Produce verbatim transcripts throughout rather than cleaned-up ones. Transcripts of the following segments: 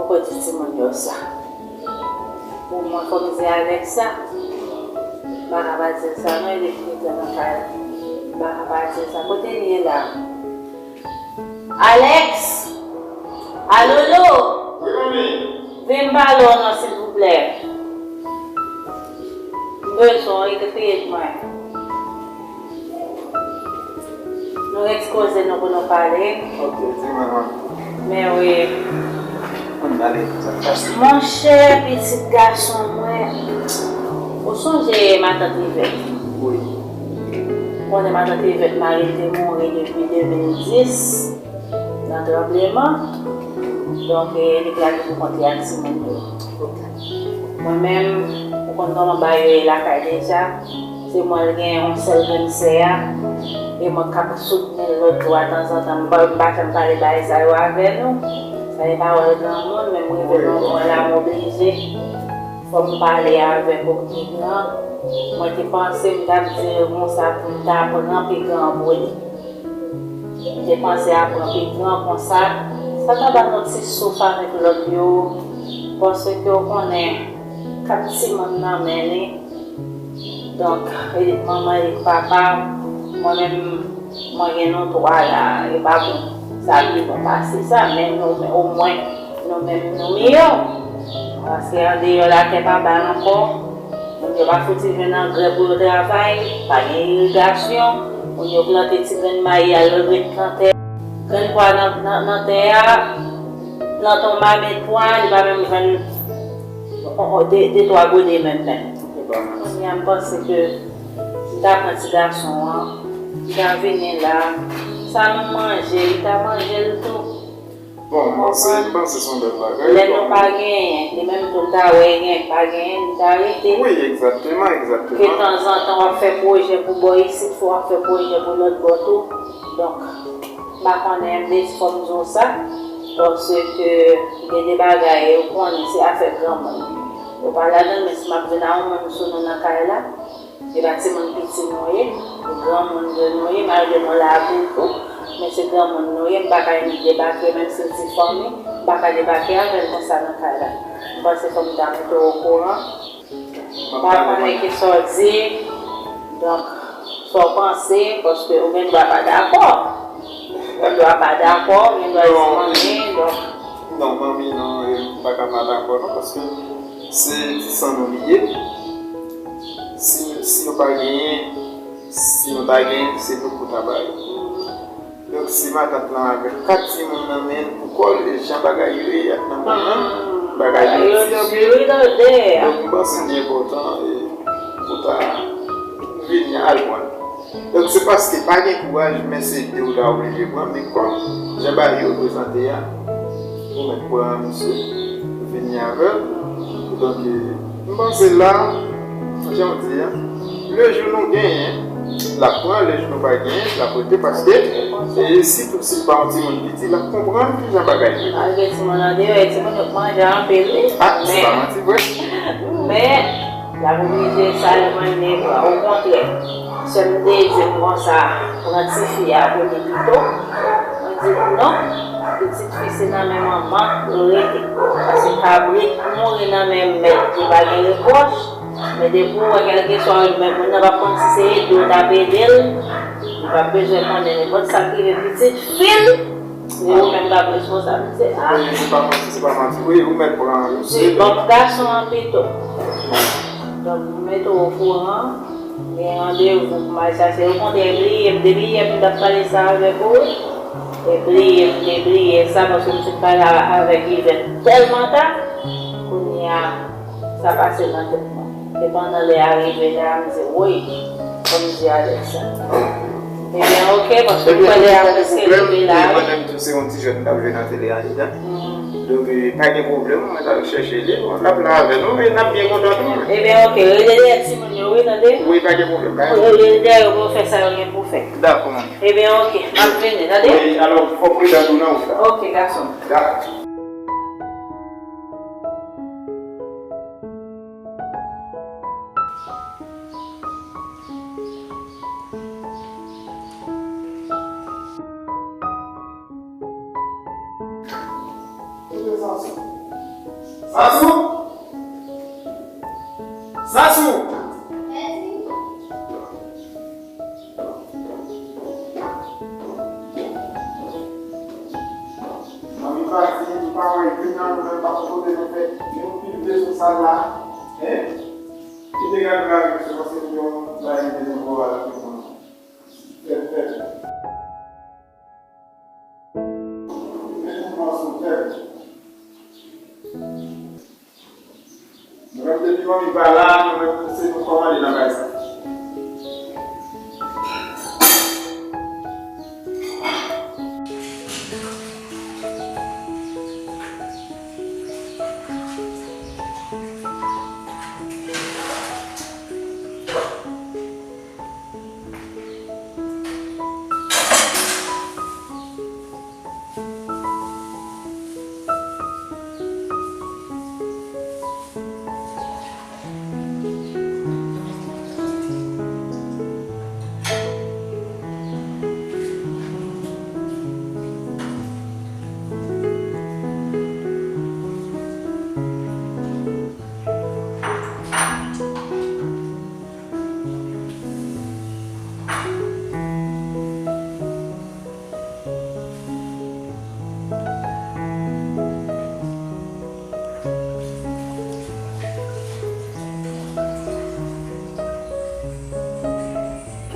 Poko di timoun yo sa. Pou mwen, fò m di Alex sa. M pa ka pa di l sa, non, e depi li te nan kay la. M pa ka pa di l sa. Kote l ye la? Alex! Alolo! Wi, manmi. Vin m pale w non, silvouplè. M bezwen w, rete kriye pou mwen. Nou rete koze nou pou nou pale. Ok, di mwen, manmi. Men wi. Ann ale, sa k pase? Monchè, pitit gason mwen. Ou sonje matant Ivèt? Wi. Ou konnen matant Ivèt mari l te mouri depi de mil dis nan tranbleman. Donk, e, li te lage pou kont li ak timoun yo. Mwen menm, ou konn kòman bagay yo ye lakay deja. Se mwen l gen yon sèl grenn sè a. E mwen k ap soutni l lòt bò a tanzantan. M pa, m pa janm pale bagay sa yo avè nou. Sa se pawòl granmoun, men m rive nan yon pwen la, m oblije. Fò m pale avèk ou pi gran. Mwen te panse m t ap di l konsa pou m ta pran pi gran pou li. M te panse a pran pi gran konsa, sa ta ba nou ti souf avèk lòt yo, paske w konnen, kat timoun nan men li. Donk, li t manman, li t papa, mwen menm, mwen gen nou twa la, e pa bon, sa pi bon pase sa, men nou, omwen, nou menm, nou miyò. Paske andeyò la, tè pa bay ankò. Moun yo pa fouti jwenn angrè pou yo travay, pa gen irigasyon, moun yo plante ti grenn mayi a, yo ret nan tè. Grenn pwa nan, nan, nan tè a, plante yon mamit pwa, li pa menm jwenn on, on, de, de twa gode menm, menm. Kounye a, m panse ke m ta pran ti gason an, li ta vini la, sa nou manje, li ta manje l tou. Bon, m panse, m panse se yon bèl bagay. Lè nou pa genyen, li menm tou l ta wè li gen, pa genyen, li ta rete. Wi, egzakteman, egzakteman. Ke tanzantan w ap fè pwojè pou bò isit, fò w ap fè pwojè pou lòt bò tou. Donk, m pa konnen, m te di fò m di w sa, paske gen de bagay, ou konnen, se afè granmoun. Yo pa ladan l, men si m ap vin a yon moun sou nou nan kay la, e pa timoun piti nou ye, e granmoun vre nou ye, malgre nou la pou tou, men se granmoun nou ye, m pa ka debake, menm si l ti fanmi, m pa ka debake avè l konsa nan kay la. M panse fò m ta mete w okouran. M pa konnen kisa w di, donk, sa w panse, paske ou gen dwa pa dakò. Ou gen dwa pa dakò, ou gen dwa di manmi, donk. Non, manmi, non, e, m pa ka pa dakò, non, paske se ti san nou li ye. Si, si nou pa genyen, si nou ta genyen, se nou pou ta ba yo. Donk, si matant lan avèk kat timoun nan men l pou kò l, e jan bagay yo ye ak nan moman, bagay yo di anpil. Donk, m panse li enpòtan, e, pou ta vini al pran l. Donk, se paske pa gen kouraj, men se de ou ta oblije pran, men kòm jan bagay yo prezante a, ou mèt pran misye, vini avè l. Donk, e, m panse la, jan w di a, le jou nou genyen, l ap pran, le jou nou pa genyen, l ap rete, paske, e, sitou si l pa yon timoun piti, l ap konprann kijan bagay ye. Malgre timoun andeyò, e timoun yo k manje anpil, wi. Ah, se pa manti vre. Men, l ap oblije sa l mande pran. Okontrè, sè m te di m konsa, pran tifi a pou li pito. Mwen di l non, pitit fi se nan men manman pou l rete. Paske kabrit mouri nan men mèt li pa gen repwòch. Men depi w wè kèlkeswa, men moun nan p ap konn si se ede w t ap ede l, li p ap bezwen konnen nenpòt sa k rive pitit fi l. Se ou menm k ap responsab, se sa. Wi, se pa manti, se pa manti. Wi, ou mèt pran. Se bòt gason an pito. Donk, m mete w okouran. Gen randevou pou m al chache. Okontrè, bliye m, depi yè m t ap pale sa avèk ou, wi. E bliye m, te bliye sa, paske m fin pale a-, avèk Ivèt tèlman ta. Kounye a, sa pase nan tèt mwen. E pandan lè a rive la, m di, woy, fò m di Alex sa. Ebyen, oke, paske m kwè lè a prèske rive la, wi. Ebyen, pa gen pwoblèm, se yon ti jèn k ap jwe nan tele a deja. Donk, e, pa gen pwoblèm, mwen t al chèche li, bon, l ap la avè nou, e n ap byen kontan tou, wi. Ebyen, oke, rele dèyè timoun yo, wi, tande? Wi, pa gen pwoblèm, pa gen pwoblèm. Rele dèyè yo pou yo fè sa yo gen pou fè. Dakò, manmi. Ebyen, oke, m ap vini, tande? Wi, alò, fò w pridan tou nan wout la. Oke, gason. Dakò. Kote Zansou? Sasou! Sasou! Manmi pati, nou pa wè youn nan nou menm, pa konn kote nou fè. Men nou pi vle sou sal la. Hein? Kite gade la, mesye, paske nou yon bagay de nouvo a la, tout moun. Fèt, fèt. Men tout moun sou fèt. Nou menm depi manmi pa la, nou menm se nou kòmande nan kay sa.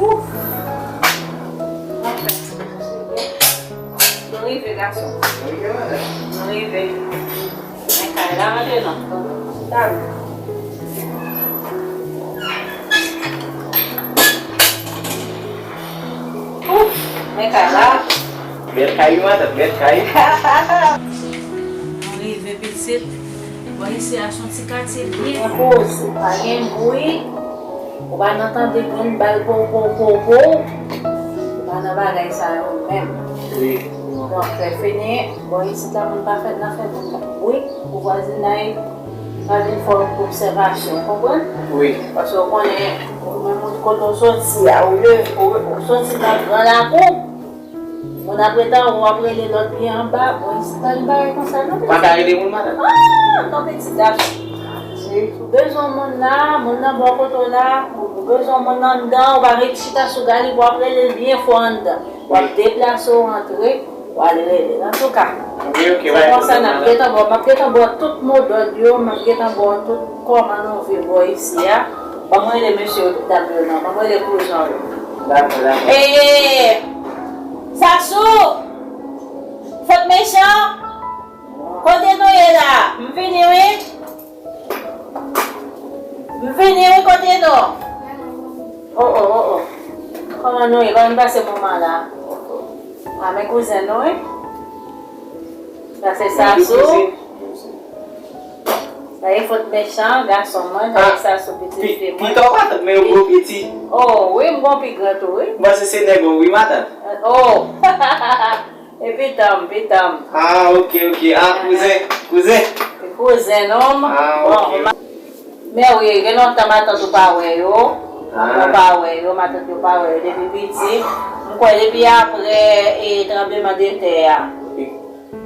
Ouf! Nou rive, gason. Nou rive. Men kay la, rantre non. Chita non. Ouf, men kay la. Bèl kay wi, matant, bèl kay. Nou rive, pitit. Bon, isi a se yon ti katye byen poze. Pa gen bri. Ou pa nan tande grenn bal pow, pow, pow, pow. Ou pa nan bagay sa yo menm. Wi. Donk, lè fini, bò isit la, moun pa fè, nan fè moun bri pou vwazinay pa vin fè obsèvasyon, w konprann? Wi. Paske w konnen, ou menm moun kote w soti a, ou leve, ou, ou soti nan gran lakou, moun ap ret anwo, w ap rele lòt li anba, bò isit la, gen bagay konsa, non, pitit. Ou pa ka rele moun, madanm? Ah, non, pitit gason. Ou bezwen moun la, moun nan bò kote w la, ou bezwen moun anndan, ou pa ret chita sou galri pou w ap rele l byen fò anndan. W ap deplase w antre, w al rele l. Antouka, se konsa n ap gentan ba w, m ap gentan ba w tout modòd yo, m ap gentan ba w tout kòman nou viv bò isi a. Ban mwen rele mesye yo tout dam yo non, ban mwen rele kouzon yo. Dakò, dakò. Ey, Sasou! Fòt mechan! Kote nou ye la? M vini wi. M vini wi, kote nou? Oh, oh, oh, oh. Kòman nou ye? Kòman n pase moman la? A, men kouzen nou wi. Sa se Sasou. Sa e fòt mechan, gason mwen, sa e Sasou, pitit fi mwen. Pito matant, men yo gwo piti. Oh, wi, m gon pi gran tou, wi. M panse se nèg ou, wi, matant. Oh. E pitanm, pitanm. Ah, ok, ok. Ah, kouzen, kouzen. Kouzen, non. Ah, ok. Bon, ma-, men wi, gen lontan matant ou pa wè yo. Ah. Ou pa wè yo, matant yo pa wè yo depi piti. M kwè depi apre, e, tranbleman de tè a. Wi.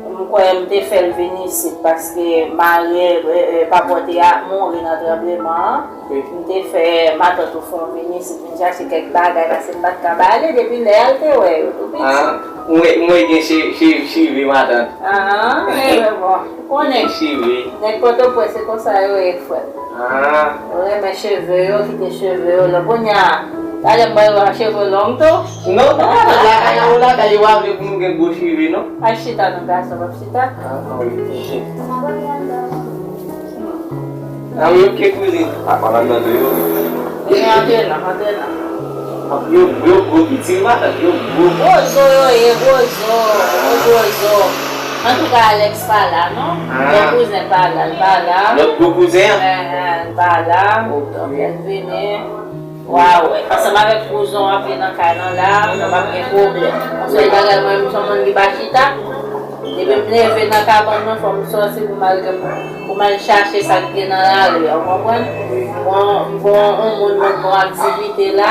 M kwè m te fè l vin isit paske mari, e, e, papa w te a, mouri nan tranbleman an. Wi. M te fè matant ou fè w vin isit, vin chache kèk bagay, paske m pa t ka ba ale depi lè a l te wè yo tou piti. Ah, m wè, m wè gen che-, che-, cheve matant. Ah, e, bon, ou konnen. Gen cheve. Nèg Pòtoprens, se konsa yo ye, frè m. Ah. Yo renmen cheve yo, kite cheve yo long. Kounye a, talè m wè yo a cheve long tou. Non, non, matant, lakay a ou lakay, yo pa vle pou nou gen gwo cheve, non. Al chita non, gason, w ap chita. Ah, ah, wi. Ah, wi, ok, kouzin. Ah, pa nan tande yo. Wi, antre la, antre la. Yo, yo gwo piti, matant, yo gwo. Gwo zo yo ye, gwo zo, gwo zo. Antouka, Alex pa la, non? Ah. Bon, kouzen pa la, l pa la. Lòt gwo kouzen an? Eh, eh, l pa la. Ok. Donk, lè l vini. Wa wè. Ansanm avèk kouzon ap vin nan kay lan la, nou p ap gen pwoblèm. Yon sèl bagay, mwen menm, se yon moun ki pa chita. Depi m leve nan kabann mwen, fò m sòti pou m al, pou m al chache sa k gen nan lari a, ou konprann? M gon, m gon yon moun, mwen gon aktivite la.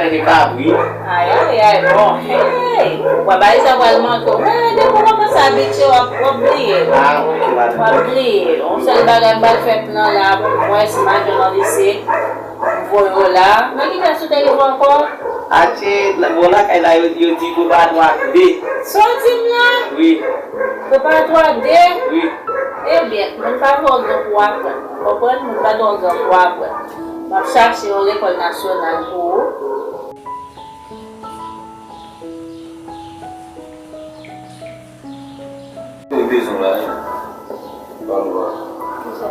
chanje kabri. Ayayay, bon. Hey! W ap bay sa pral manke w. Men, depi w kòmanse abitye, w ap, w ap bliye. Ah, ok, madanm. W ap bliye. Yon sèl bagay m pral fè plan la pou m wè si m a jwenn yon lise. M voye w la. Nan ki klas ou te rive ankò? Atye, nan bò lakay la, yo, yo di pou pa twa de. Sa w di m la? Wi. Pou pa twa de? Wi. Ebyen, moun pa fè w gran pou w aprann. Konprann? Moun pa fè w gran pou w aprann. M ap chache yon lekòl nasyonal pou ou. Yo bezwen w la, wi. Ban m wè. Kisa?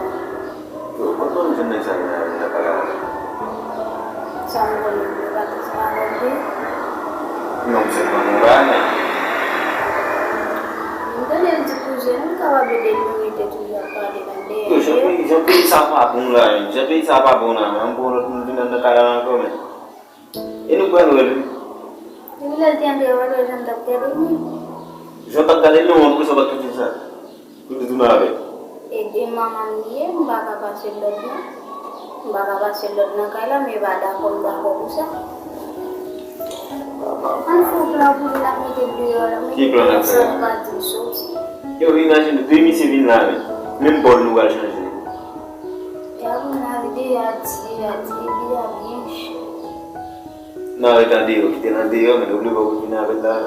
Yo, kote w jwenn nèg sa yo nan, nan kay la? Sa m konnen, m pa t, m pa t konnen. Non, m sèlman m pa, men. M tande l di kouzen l kapab ede l, nou rete toujou ap pale nan dèyè. Yo, jan peyi, jan peyi sa pa bon la, menm. Jan peyi sa pa bon la, menm. Bon, lòt moun vin nan kay la ankò, men. E nou pral wè l, wi. Depi lè l te andeyò a, lè jan m t ap gade l, wi. Jan w t ap gade l, non, mwen, poukisa w pa t touche sa? Pou te tounen avè l. E de manman m li ye, m pa ka pase lòd non. M pa ka pase lòd nan kay la, men e pa dakò m dakò pou sa. Ann fè yon plan pou li, n ap mete l deyò la. Ki plan n ap fè la? Sa l pa di l soti. Yo, imajine, depi misye vin la, men, menm bòl nou pral chanje. E apre, n a vide, a di, a di, epi a byen chè. Nan ret andeyò, kite l andeyò, men oblije w vin avè l la.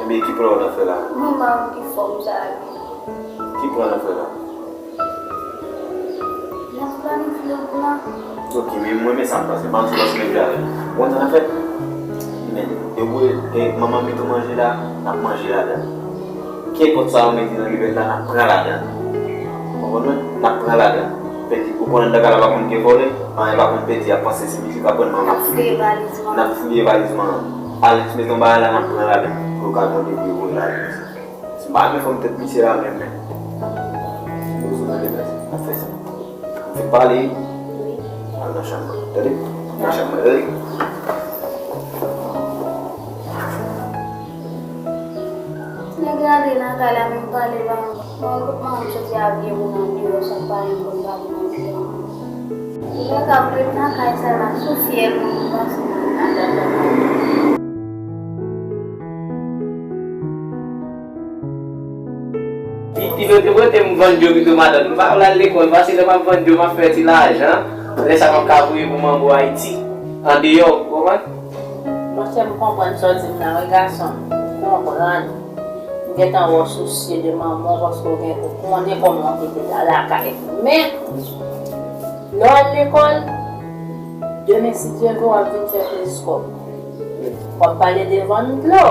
Ebyen, ki plan w nan fè la? Mwen pa wè ki fòm sa a ye. Ki plan w nan fè la? N ap planifye yon plan. Ok, men mwen, men sa m panse, m panse, panse men vle avè l. Ou konn sa n ap fè? Men, e, e, manman mete manje la, n ap manje ladan. Kenpòt sa yo mete nan livèt la, n ap pran ladan. Ou konprann mwen? N ap pran ladan. Pèdi, ou konnen nèg la pa konn gen vòlè, anyen pa konn pèdi, y ap panse se misye k ap pran nan fouye. N ap fouye valiz manman. Alex mete yon bagay la, n ap pran ladan. Pou yo ka konn depi yo voye ladan. Si m pa gen fòm tèt misye la menm, men. Yo sou nan debaz. N ap fè sa. Ou fin pale? Wi. Al nan chanm nan. Tande? Nan chanm nan, tande? Nèg la te nan kay la, menm pale pa. Bon, tout manman m soti a vye moun andeyò, sa pa yon bon bagay nan vi an. Nèg ap ret nan kay sa la, sou fyèl mwen, m pase nan, nan dada. Pitit yo te pote m vann yo pito madanm. M pa vle al lekòl, paske lè m ap vann yo, m ap fè ti lajan. Lè sa m ap ka voye pou manbo Ayiti, andeyò, ou konprann? Monchè, m konprann sa w di m nan, wi, gason m. M konprann. M gentan wè w sousye de manman w, paske w gen, ou konnen kòman w te te la lakay. Men, lè w al lekòl, demen, si Dye vle, w ap vin fè plis kòb. W ap pale de vann dlo.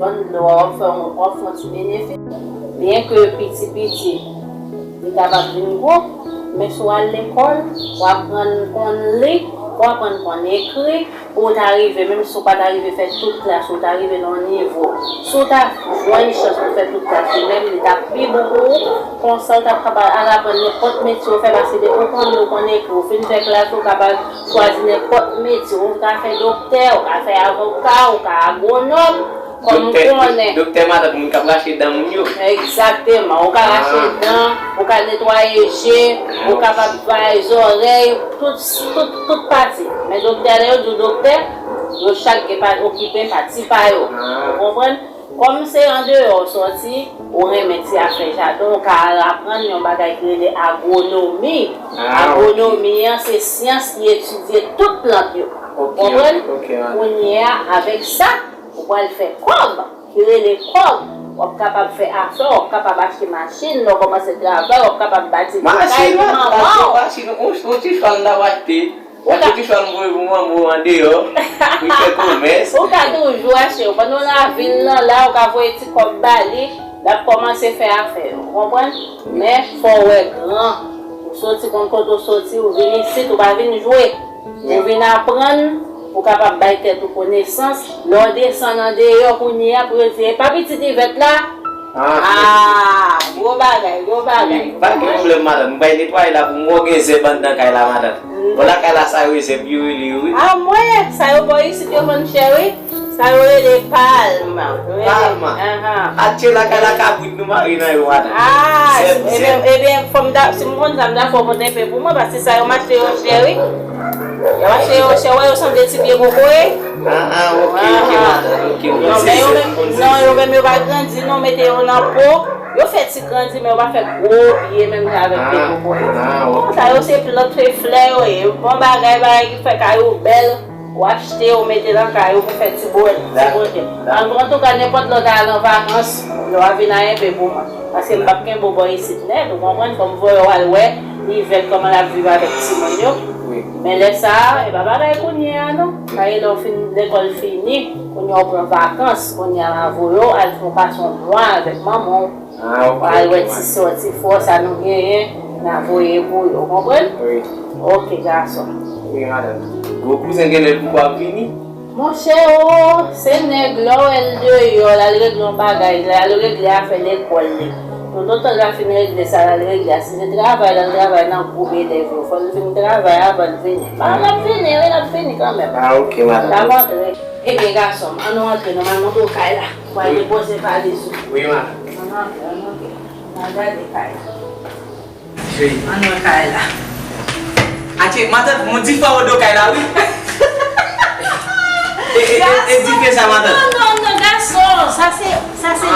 Vann dlo a, w ap fè yon, w ap fè yon ti benefis. Byenke piti piti, li kapab vin gwo, men si w al lekòl, w aprann konn li, w aprann konn ekri, pou w ta rive, menm si w pa ta rive fè tout klas, ou ta rive nan yon nivo. Si w ta jwenn chans pou fè tout klas, ou menm, li t ap pi bon pou ou. Konsa, ou t ap kapab al aprann nenpòt metye ou fè, paske depi w konnen, ou konn ekri, ou fin fè klas, ou kapab chwazi nenpòt metye. Ou ka fè doktè, ou ka fè avoka, ou ka agwonòm. Kòm ou konnen. Doktè matant moun k ap rache dan moun yo. Egzakteman. Ou ka rache dan, ou ka netwaye je, ou kapab bay zòrèy, tout, tout, tout pati. Men doktè, lè yo di w doktè, yo chak gen pa, okipe pati pa yo. Ou konprann? Kòm se andeyò w sòti, ou renmen ti afè jaden, ou ka al aprann yon bagay ki rele agwonomi. Agwonomi an, se syans ki etidye tout plant yo. Ou konprann? Kounye a, avèk sa, ou pral fè kòb, ki rele kòb. W ap kapab fè afè, w ap kapab achte machin, lè w kòmanse travay, w ap kapab bati ti kay pou manman w. Machin, yon, yon ti chwal m t ap achte. Yon ti chwal m voye pou manman w andeyò, pou l fè komès. Ou ka toujou achte yo. Pandan w lavil lan, la, ou ka voye ti kòb ba li, l ap kòmanse fè afè yo. Ou konprann? Men, fò w wè gran. Ou soti konn kote w soti, ou vin isit, ou pa vin jwe. Ou vin aprann, Ou kapab bay tèt ou konesans. Lè w desann andeyò kounye a, pou yo di, "E pa pitit Ivèt la?" Ah, gwo bagay, gwo bagay. Pa gen pwoblèm, madanm. M bay netwaye la pou m wè gen zèb anndan kay la, madanm. Bon, lakay la, sa yo zèb yo rele yo, wi. Ah, mwen, sa yo bò isit yo vann chè, wi. Sa yo rele palm. Palm. Ahan. Atche lakay la kabrit nou mare nan yo, madanm. Ah, zèb, ebyen, zèb. Ebyen, fò m ta, si m konn sa, m ta fè w monte enpe pou mwen, paske sa yo mache yo chè, wi. Yo mache yo chè, wè, yo sanble ti pye kokoye. Ah, ah, ok, ok, madanm, ok, ok. Non, men yo menm, non, yo menm yo pa grandi, non, mete yo nan po. Yo fè ti grandi, men yo pa fè gwo pye, menm jan avèk pye kokoye. Ah, ok. Bon, sa yo se plant, se flè yo ye. Bon bagay, bagay ki fè kay ou bèl. Ou achte, ou mete nan kay ou pou fè ti bo-, ti bote. An, antouka, nenpòt lè w ta al an vakans, lè w a vin a enpe pou mwen. Paske m p ap kenbe w bò isit nèt, ou konprann? Fò m voye w al wè Ivèt kòman l ap viv avèk timoun yo. Wi. Men lè sa a, e pa bagay kounye a, non. Sa e lè w fin, lekòl fini, kounye a w pran vakans, kounye a m a voye w al fè yon pase yon mwa avèk manman w. Ah, ok, ok, madanm. Pral wè ti sè w, ti frè w, sa nou genyen, n a voye pou yo, w konprann? Wi. Ok, gason. Wi, madanm. Gwo kouzen gen lè l poko ap vini? Monchè, o, se nèg, lè w wè l deyò, l al regle yon bagay, l al regle afè lekòl li. Toutotan l pa fin regle sa l al regle a, si se travay, l al travay nan gwoup elèv yo, fò l fin travay avan l vini. Pa l ap vini, wi, l ap vini kanmenm. Ah, ok, madanm. L ap antre. Ebyen, gason m, ann nou antre, non, m al montre w kay la. Ou pral depoze valiz ou. Wi, madanm. Ann antre, ann antre. Ann gade kay la. Ann wè kay la. Atche, matant, mon dife o do kay la, wi. E, e, e, e dife sa, matant? Non, non, non, gason. Sa se, sa se,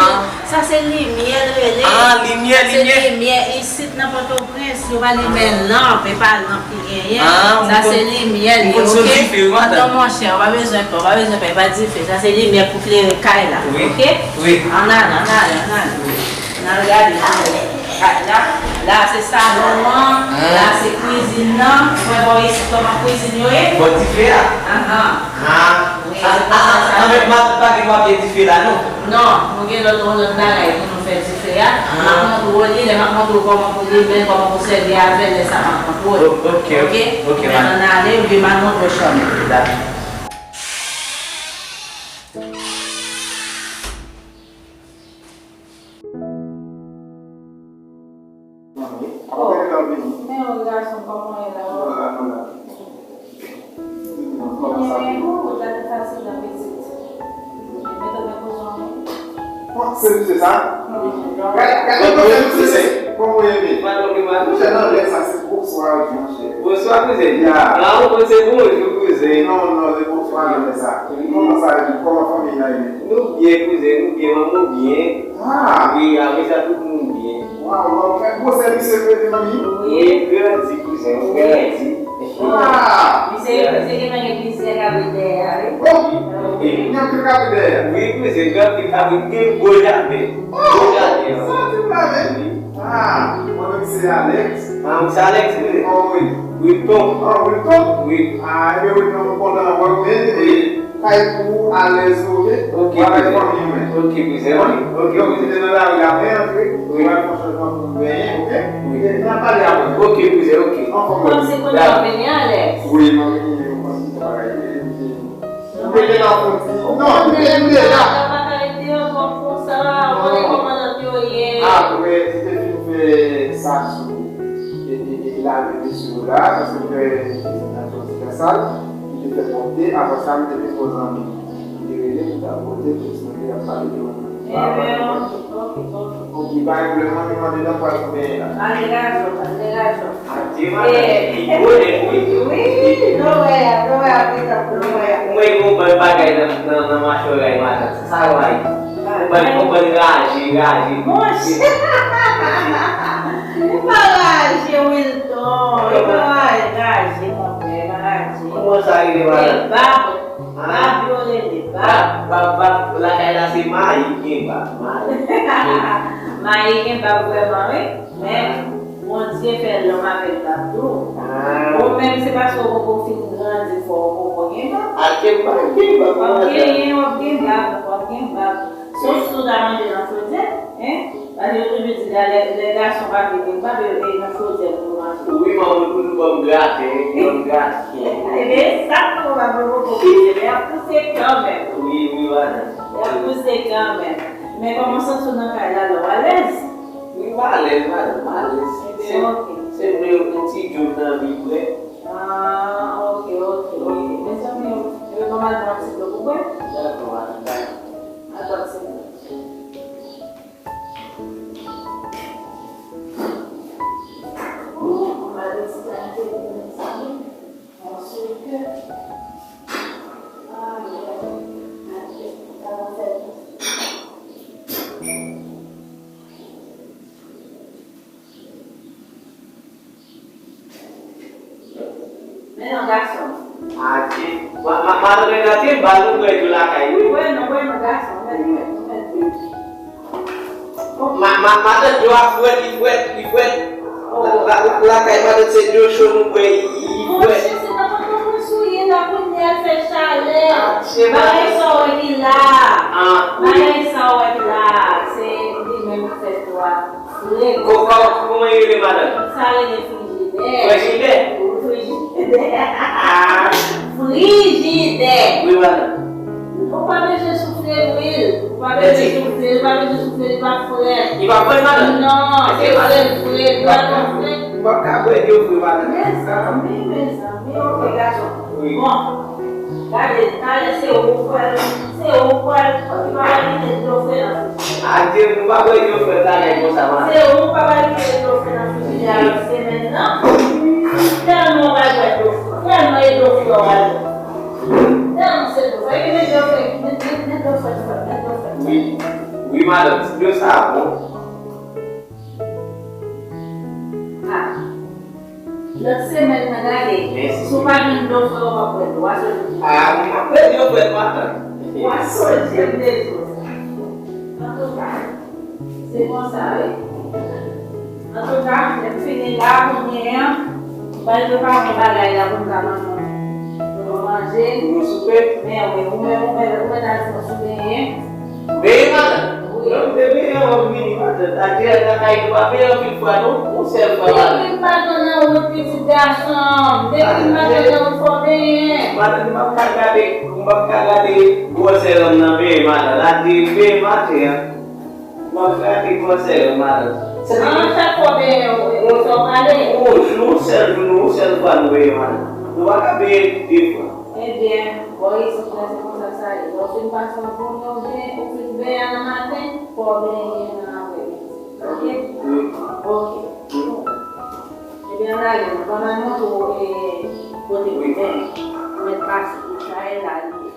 sa se limyè l rele. Ah, limyè, limyè. Sa se limyè. Isit nan Pòtoprens, yo pa limen lanp, e pa lanp ki genyen. Ah, sa se limyè li, ok? Non, monchè, ou pa bezwen pè, ou pa bezwen pè, e pa dife. Sa se limyè pou klere kay la, ok? Wi. Ann ale, ann ale, ann ale. N al gade, n al gade. La, la se salon an, la se kwizin nan. Ou wè bò isit kòman kwizin yo ye? Bò dife a? Ahan. Ah. Wi, se konsa sa ye. Anmèt matant pa gen papye dife la, non? Non, nou gen lòt, yon lòt bagay pou nou fè dife a. M ap montre w li, lè m ap montre w kòman pou limen l, kòman pou sèvi avè l, lè sa m ap montre w. Ok, ok, ok, madanm. Men ann ale, oubyen m al montre w chanm ou. Dakò. Oh, men yon gason kòman w ye la? Mwen la, mwen la. Kòman sa? Mwen la, mwen la. Ou la te fatig nan pitit. Mete w nan kozon wi. Bon, se misye sa? Gade, gade, gade, gade, gade, kòman w ye, men. Monchè, nan lè sa, se bonswa, monchè. Bonswa, kouzen. Ya. Ah, ou konn se bonjou, kouzen. Non, non, se bonswa, nan lè sa. Wi. Kòman sa ye? Kòman fanmi an ye? Nou byen, kouzen, nou byen, manman w byen. Ah! Wi, apre sa, tout moun byen. Waw, waw, fè gwo sèvis se prete manmi. Wi, grandi, kouzen, ou grandi. Ah! Misye, misye gentan gen plizyè kabrit dèyè a, wi. Oh! Gen anpil kabrit dèyè. Wi, kouzen, gen anpil kabrit, gen gwo jaden. Oh! Gwo jaden. Sa di m la, men. Wi. Ah, mwen menm se Alex. Ah, ou se Alex, wi? Oh, wi. Wilton. Ah, Wilton? Wi. Ah, ebyen, Wilton, mwen kontan wè w, men, wi. Kay pou ou, alèz ou, ok? Ok, kouzen. Ou avèk fanmi ou, men. Ok, kouzen, wi. Ok, ok. Donk, ou kite nan lari a, men antre. Wi. Ou al fè chanjman pou w benyen, ok? Wi. E n a pale apre. Ok, kouzen, ok. Anfòm, wi. Kòmsi kounye a w vini, Alex? Wi, mwen vini, mwen vini, bagay, wi, wi. Ou te gentan fon ti. Non, ou te gentan la. Ou pa ka rete ankò konsa, ou konnen kòman nòt yo ye. Apre, ou te fin fè sa sou, e, e, e, lave vesye yo la, paske ou fè vizit nan yon ti kay sal, ou te fè pwòpte, apre sa, ou te vin poze zanmi. Ou te rele, ou ta pote, pou ti nèg yo ap pale de yon. Ebyen, ok, ok, ok. Ok, pa gen pwoblèm, mwen, mwen dedan pral pou benyen la. Al degaje w, al degaje w. Adye, matant, li gwo nèg, wi. Wi, nou wè a, nou wè a, nou wè a. Mwen gen yon bann bagay nan, nan, nan machwè matant. Sa yo a ye? Yon bann, yon bann raje, raje. Monchè! Li pa raje, Wilton. Li pa raje, monchè, li pa raje. Kòman sa rele, matant? Li bab. Bab yo rele, bab. Bab, bab, bab, lakay la se mayi ki gen bab, mayi. Mayi gen bab vrèman, wi. Men, Bondye fè lòm avèk bab tou. Ah. Ou menm, se paske w poko fin grandi fò, w poko gen bab. Al gen bab, gen bab. W ap genyen, w ap gen bab, w ap gen bab. Sos tou ta manje nan chodyè, en? Paske yo toujou di, lè, lè gason pa vle gen bab, e, e nan chodyè pou yo Wi, manman, toujou ban m grate, wi, ban m grate. Ebyen, sa k pwobab yo poko pouse, men y ap pouse kanmenm. Wi, wi, madanm. Y ap pouse kanmenm. Men kòman w santi w nan kay la la, w alèz? Wi, m alèz, madanm, m alèz. Ebyen, se, ok. Se vre, yon ti djòb nan vi vre. Ah, ok, ok, ok. Wi. Mezanmi, ebyen, ban m al pran ti dlo pou bwè. Dakò, madanm, dakò. Al pran ti dlo. Men non, gason. Adje. Ma, ma, madanm, gade, ba nou bwè dlo lakay, wi. Bwè non, bwè non, gason. Mèt, mèt, mèt, mèt. Ma, ma, matant Djo a frèt, li frèt, li frèt. La, la, la, lakay matant se dlo cho nou bwè, li, li frèt. Monchè, se nan pantalon mwen sou ye la kounye a, l fè chalè. Bagay sa w wè ki la. Bagay sa w wè ki la. Se li menm ki fè dlo a. Fre. Ko-, ko-, kòman e rele, madanm? Sa rele frijidè. Frijidè? Wi, frijidè. Ah. Frijidè. Wi, madanm. Ou pa bezwen soufle lwil. Ou pa bezwen soufle, ou pa bezwen soufle, li pa frèt. Li pa frèt, madanm? Non, se fre, fre, li pa twò frèt. M p ap ka bwè dlo fre, madanm. Mezanmi, mezanmi, ok, gason. Wi. Bon. Gade, talè se ou k pral, se ou k pral, ou ki pa pral kite dlo fre nan frijidè a. Adje, nou pa bwè dlo fre talè konsa, madanm. Se ou k pa pral kite dlo fre nan frijidè a lòt semèn nan. Tèlman w pral bwè dlo fre, tèlman e dlo fre w pral bwè. Tèlman se dlo fre, epi met dlo fre, met, met, met dlo fre, met dlo fre. Wi, wi, madanm, ti dlo sa a bon. Ah. Lòt semèn nan, gade, si w pa jwenn dlo fre, w p ap bwè dlo a, sonje. Ah, m p ap bwè dlo fre, madanm. W a sonje m de dlo sa. Antouka, se konsa, wi. Antouka, lè m fini la, kounye a, m pral prepare yon bagay la pou m ka ban nou, pou nou manje. Pou nou soupe? Men wi, ou menm, ou menm, ou menm, ou menm, ou menm, Benyen, madanm. Wi. Non, m te benyen anvan m vini, madanm. Sa dirèk nan kay nou pa benyen anpil fwa, non. Yon sèl fwa, madanm. Depi m pa t nan wout, pitit gason m. Depi m pa t nan wout, fò benyen. Madanm, m p ap ka gade, m p ap ka gade gwosè lòm nan benyen, madanm. La di, benyen maten an. M ap gade gwosè lòm, madanm. An, chak fwa w benyen, ou, ou fè w pale. Yon jou, yon sèl jou, yon sèl fwa nou benyen, madanm. Nou pa ka benyen de fwa. Ebyen, bò isit la, se konsa sa ye. Lè w fin pase yon kounye, oubyen ou fin benyen nan maten, fò w benyen nan aprèmidi. Oke? Wi. Oke. Ebyen, ann ale, non. Ban m al montre w, e, kote pou benyen. Ou mèt pase pou sa e la li ye.